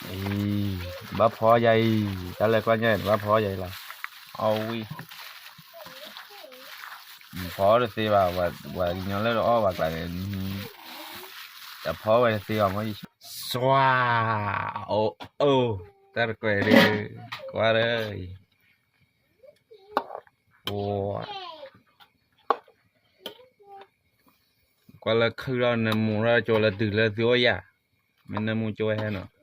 အံၤ ဘၣ်ဖီယၤအံၤ, တၢ်လဲၤကွၢ်ညါအံၤ ဘၣ်ဖီယၤအံၤလီၤ. အီၣ်ဝံၣ်, ဖီတသ့ဘၣ်, ပှၤကညီလၢအီၣ်ဘၣ်ကျါန့ၣ်, တဖီဝဲတသ့ဘၣ်မ့ၢ်, စွၤ, အိၣ်အိၣ်, တၢ်တကွဲးဒုး, ကွၢ်လၢအံၤ ကွၢ်လၢခုၣ်ထီၣ်နၢမူထီၣ်ကၠိလၢတုၤလၢသုအိၣ်ယၤ, မ့ၢ်နၢမူကၠိဝဲဟဲနီၤ,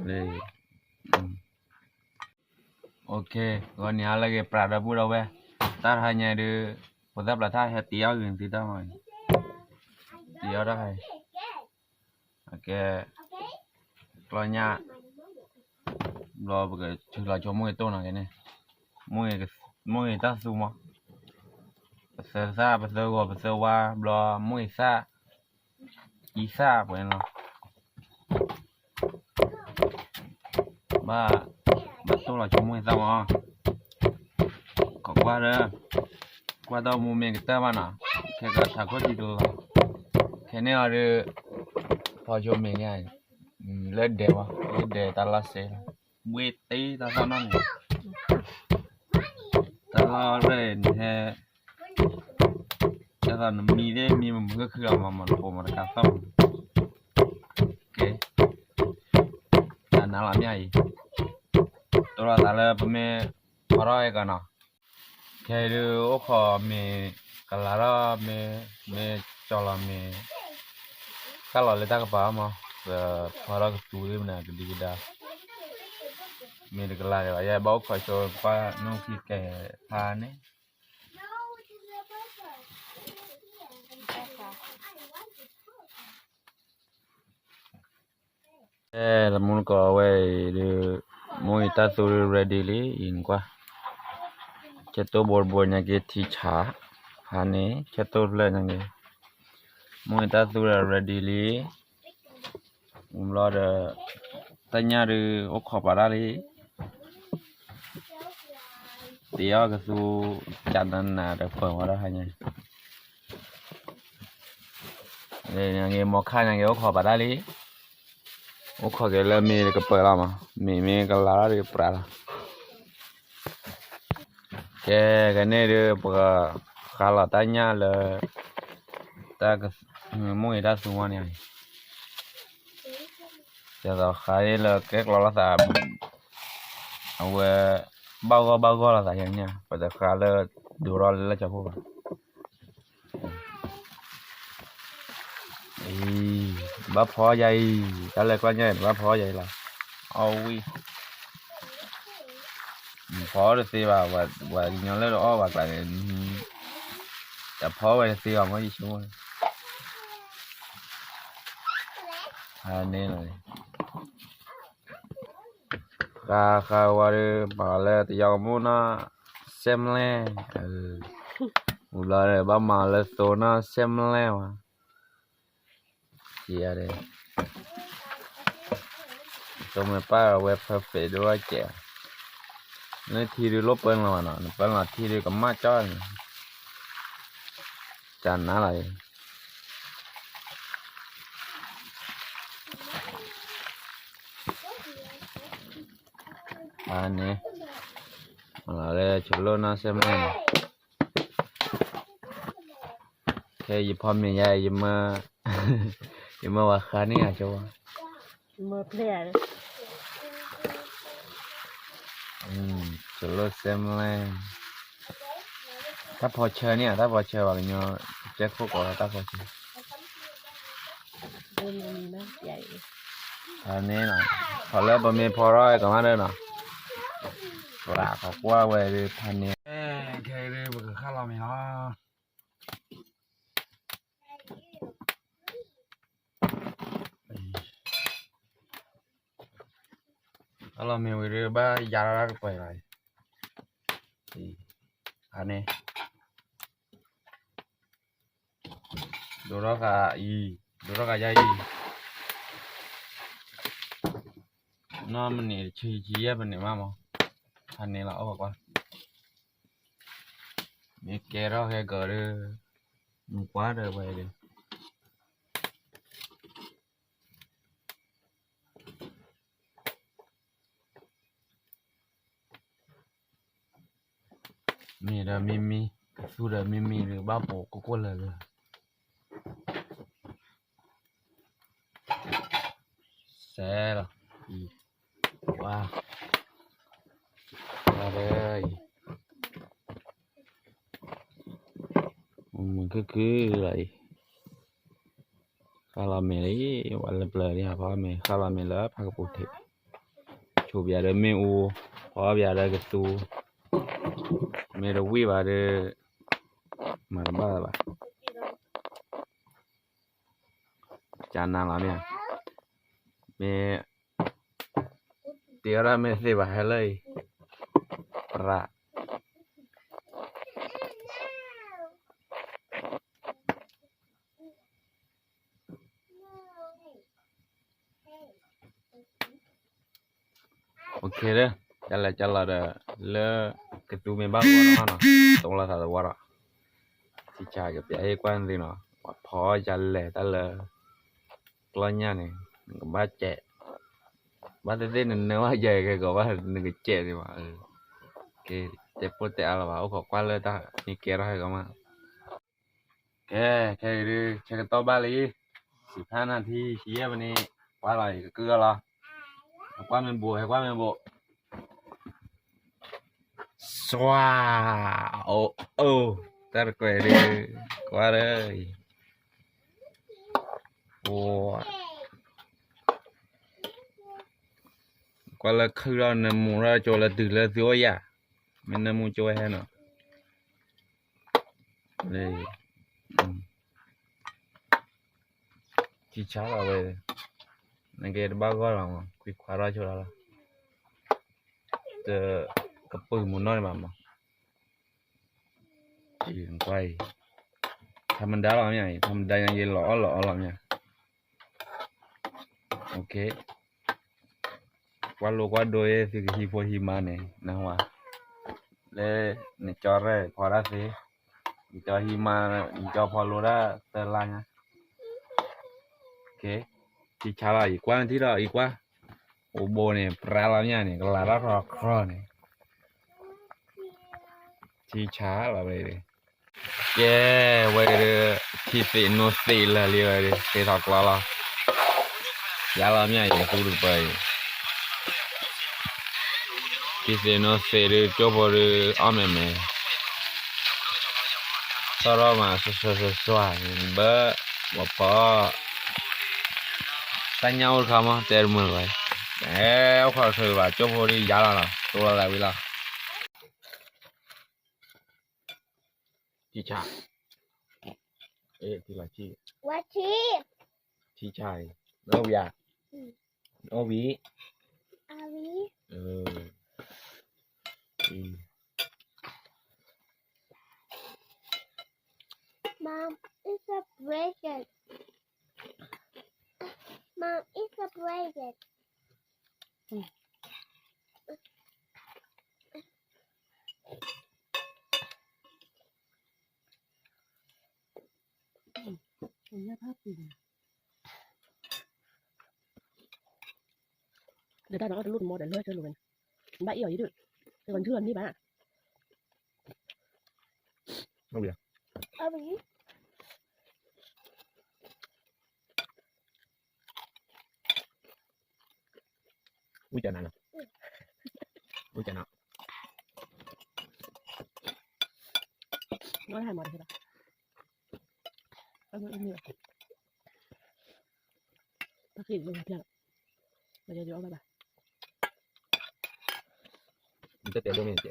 လၢ ဂီၤန့ၣ်ဟါလၢအဂ့ၤ ပြးဒီပုၢ်ဒီဝဲၢ်, တၢ်တဟါညါဒုး ဖိသၣ်ပျၢၤတၢ်ဟဲတ့အီၣ်ဂ့ၤသုတၢ်မၤ, တ့အီၣ်တၢ်ဟဲ, အကဲ ကျီညၣ်, ဘျီပကထုးလီၤကၠိမိၢ်ဂ့ၤတိၢ်နီၤက့ၤန့ၣ်, မိၢ်ဂ့ၤတၢ်သူမး, ပသၢသၣ် ပသၢဂီၤ ပသၢဝါ ဘျီမိၢ်ဂ့ၤသၣ်, အံသၣ်ပှဲၤန့ၣ်လီၤ. ဘၣ်, ဘၣ်တိၢ်လီၤကၠိမိၢ်ဂ့ၤသၣ်မး, ခိးကွၢ်ဒီး, ကွၢ်တၢ်မူမ့ၢ်ကတၢၢ်ဘၣ်နီၤ, ခဲကထးခိၣ်ထံတလီၤ, ခဲန့ၣ်အီၤဒုး, ဖီကၠိမ့ၢ်ညါ, လၢဒဲးမး, လၢဒဲးတၢ်လီၢ်စဲလီၤ, ဘှ့ၣ်တ့တၢ်သီၣ်နီၣ်န့ၣ် တၢ်လီၢ်ရဲၣ်နဟဲ, ဒ်သိးနမံသ့ၣ်မံမုာ်မုာ်ခုၣ်ခုၣ်လီၤမး မ့ၢ်နပိာ်မၤတကးသီၣ်မး, ကဲ, တၢ်နါလီၤမ့ၢ်အံၤ, တိၢ်လီၤသးလၢပမ့ၢ်ဖီထီၣ်အဲကီးနီၤ, ခဲအံၤဒုး အိၣ်ခိးမ့ၤကလၤထီၣ်မ့ၤ, မ့ၢ်ကၠီလီၤမ့ၤ, ဃၣ်လီၤလၢတၢ်ကပၤအီၤမး, ပဖီထီၣ်ကသူသ့ၣ်မနုၤကဒံကဒါ, မ့ၢ်တကလၤဒံးဘၣ်, ယဘၣ်အိၣ်ခိးဆိပၢ်နူၢ်ခံကဲဖါန့ၣ် အဲ တမူတကိးဝဲအံၤဒုး, မိၢ်အံၤတၢ်သူ ready လံ အံၤနကွၢ်, ဆဲတိၢ်ဘိတဘိညါက့ၤထံဆး, ဖါန့ၣ် ဆဲတိၢ်ဖျၢၣ်ညါက့ၤ, မိၢ်အံၤတၢ်သူဒီး ready လံ, ဘျီဒီး, တၢ်ညၣ်ဒုး အိၣ်ခိးပာ်တၢ်လံ တ့အီၣ်ကသူ ကနနးဒီးပၢၤဝဲဒၣ်ဟါညါ, မီၤခါညါက့ၤအိၣ်ခိးပာ်တၢ်လံ, အိၣ်ခိးက့ၤလၢမ့ၢ်ကပၢၤလီၤမး, မ့ၢ်မ့ၢ်ကလၤထီၣ်ဒီးပြးလီၤ, ကဲ, ကန့ၣ်ဒုး ပကဃါလီၤတၢ်ညၣ်လၢ တၢ်က, မိၢ်အံၤတၢ်သူမီန့ၣ်, ဒ်သိးဃါအံၤလၢကဲကျီလိာ်သး, အဝဲ, ဘၣ်ဂီၢ်ဘၣ်ဂီၢ်လိာ်သးယါန့ၣ်, ပတဃါလၢဒိးထီၣ်လၢလၢကၠီၤခိၣ်ဘၣ်, အံၤ, ဘၣ်ဖီယၤအံၤ, တၢ်လဲၤကွၢ်ညါအံၤ ဘၣ်ဖီယၤအံၤလီၤ, အီၣ်ဝံၣ် ဖီတသ့ဘၣ်, ပှၤကညီလၢအီၣ်ဘၣ်ကျါန့ၣ်, တဖီဝဲတသ့ဘၣ်မ့ၢ်ယဆိကမိၣ်, န့ၣ်လီၤ, ဃါဃါဝါဒီး ပှၤလၢတယီကမိၣ်နီၤ, စဲမလဲၣ်, မူဘျီဒီး ဘၣ်မၤလၢသိနီၤ စဲမလဲၣ်ဝဲ ယၤဒီး, သိမ့ၢ်ပၢ်ဝဲ perfect ဒိၣ်ကဲး, နထံဒုးလိၣ်ပၢလီၤဘၣ်နီၤ, နပၢလီၤထံဒုးကမၣ်ကၠီန့ၣ်, ကနါလီၤ, အန့ၣ်, လၢဆိလိၣ်နီၢ်စဲမလဲၣ်န့ၣ် ခဲယဖီမ့ၤယါ, ယမၢဝဲဃါန့ၣ်ယဆိကမိၣ်, ဆိလိၣ်စဲမလဲၣ်, တၢ်ဖီဆၢန့ၣ်ဧါ, တၢ်ဖီဆၢဘၣ်ကညီ, ကဲခိၣ်ကိးတၢ်ဖီဆၢ ဖဲန့ၣ်လီၤ, ဖီလၢပမ့ၢ်ဖီထီၣ်ကမၣ်ဒီးနီၤ, ပှၤကကွၢ်ဝဲဒုးဖဲန့ၣ်, ခဲဒုးပကဃၣ်လီၤမ့ၤလီၤ, ဃၣ်လီၤမ့ၤဝံၤဒီး ဘၣ်ယါထီၣ်တၢ်တပှဲၤလီၤ, ဖဲန့ၣ် ဒိထီၣ်ဃာ်အံၤ, ဒိထီၣ်ဃာ်ယါအံၤ, နီၢ်မနုၤတဆံဆံယဲၢ်မနုၤမးမး, ဖဲန့ၣ်လီၤ အိၣ်ဘၣ်ကွၢ်, မ့ၢ်ကဲထီၣ်ဟဲကီးဒီး, မ့ၢ်ကွၢ်ဒီးဝဲဒီး, မ့ၢ်ဒီးမ့မ့ၢ် ကသူဒီးမ့မ့ၢ်ဒီး ဘၣ်ပိာ်ကိၢ်ကိၢ်လၢာ်လၢာ် စဲလီၤ အံၤ ဝါ ဝါဒီးအံၤ မုာ်ခုၣ်ခုၣ်လီၤအံၤ ဃၣ်လီၤမဲာ်လံ ဝဲလၢပျၢၤဒ်ဟးဖီမ့ၤ ဃၣ်လီၤမဲာ်လၢဖးကပူၤထံး ဆိပၠးဒီးမ့ၣ်အူ ဖီပၠးဒီးကသူ မ့ၢ်တဝံၣ်ဘၣ်ဒီး မၤတဘၣ်လၢၤဘၣ် ကနၤလီၤမ့ၢ် မ့ၢ် တ့အီၣ်ဒၣ်မ့ၢ်သ့ဘၣ်ဟဲလၢအံၤ ပြး OK ဒီး ကလဲၤကလီၤဒီး လၢ ကသူမ့ၢ်ဘၣ်ဂီၢ်နီၤနီၤ တိလီၤသးသဝီဒီး ထံဆါကပျးဟ့ၣ်ကွၢ်နသ့နီၤ ပှၤဖီကလဲၤတၢ်လၢ ကျီၢ်ညၣ်န့ၣ် နကဘၣ်စဲး ဘၣ်သ့ၣ်သ့ၣ်နနၢဘၣ်ယၤကဲကီးဘၣ် နကစဲးသ့ဘၣ် ကဲ တဲပိၢ်တဲအါလီၤဘၣ် အိၣ်ခိးကွၢ်လၢတၢ်မ့ၢ်ကဲထီၣ်ဟဲကီးမး ကဲ ခဲအံၤဒုး ဆၢကတီၢ်ဘၣ်လံ ဆံဖးနၢ်ထံ ဆံယဲၢ်မံးနံး ကွၢ်လီၤ ယကကုၢ်အီၤလီၤ ဟဲကွၢ်မ့ၢ်ဘိး ဟဲကွၢ်မ့ၢ်ဘိး စွၤ အိၣ် အိၣ် တၢ်တကွဲးဒုး ကွၢ်ဒီး အိၣ် ကွၢ်လၢခုၣ်ထီၣ်နၢမူထီၣ်ကၠိလၢတုၤလၢသုအိၣ်ယၤ မ့ၢ်နၢမူကၠိဝဲဟဲနီၤ လၢ ထံဆါလီၤဝဲ နကဲတဘၣ်ဂီၢ်လီၤမး ခွံခွါထီၣ်ဆိလီၤလီၤ တကပုာ်မူနီၢ်န့ၣ်ဘၣ်မး ကွၢ်အံၤ ထမဒါလီၤမ့ၢ် ထမဒါယလီၤအီၣ်လီၤအီလီၤမ့ၢ် OK ကွၢ်လိကွၢ်ဒိသုကဟံးဖိဟံးမါန့ၣ် နဟါ လၢ နကၠီရဲၣ်ဖီဒၣ်သ့ နကၠီဟံးမါ နကၠီဖီလိဒၣ်သၢလါညါ ထံဆါလီၤ ယကွၢ်ထံၣ်ဒီး ယကွၢ် အိၣ်ဘိန့ၣ် ပြးလီၤမ့ၢ်န့ၣ် ကလၤတၢ်ထီခီန့ၣ် ထံဆါလီၤဝဲ ကဲ ဝဲဒီး ထံသ့ၣ်နိသ့ၣ်လၢာ်လံဝဲဒီး သ့ၣ်ထီၣ်ကျီလီၤ ယါလီၤမ့ၢ်အံၤ သူတပၢၤအံၤ ထံသ့ၣ်နိသ့ၣ်ဒုး ကၠိဖိဒုး အီၣ်မဲာ်မဲာ် သီၣ်ထီၣ်မး စွၢစွၢစွၢစွၢ ဘၢ ပှၤဖီ တၢ်ညၣ်အိၣ်တခါမး တဲတမုာ်လၢၤဘၣ် အဲ အိၣ်ခိးတချုးဘၣ် ကၠိဖိဒုးယါလီၤလီၤ တိလီၤသးဝံၤလီၤ ထံဆါ အဲ ထံလီၤဆံ ဝါဆံ ထံဆါအံၤ နအိၣ်ဝံၤဧါ နအိၣ်ဝံၤ အဝံၤ Mom, it's a present. Mom, it's a present. ဒီးတၢ်ဒီးအီၣ်တလိၣ်တမီဒီးလၢဆၢလိာ်ဝဲန့ၣ် ဘၣ်အီၣ်အံၤဒုး တကနၣ်လီၤန့ၢ်ဘၣ် ဝံၣ်ကနၤနီၤ ဝံၣ်ကနၤ နီၢ်ဟဲမၤတဟဲဘၣ် အမ့ၢ် ပက့ၤလီၤဖျါလီၤ ပယီၤယီၤအီၣ်ဘၣ်ဘၣ် နတတဲဒိၣ်မ့ၢ်နတဲ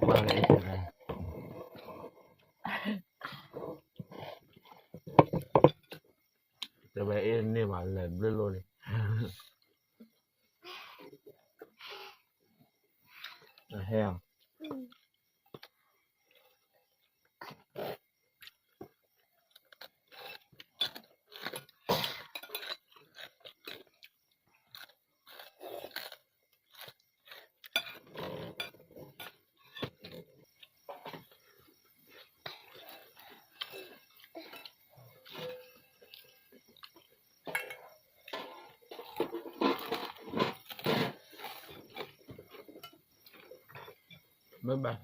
ကွၢ်လၢအ့ၣ်တရၢ တဝဲအ့ၣ်န့ၢ်ဘၣ်လဲၤဘျုးလိၣ်န့ၣ် အဟဲအီၤ Bye bye.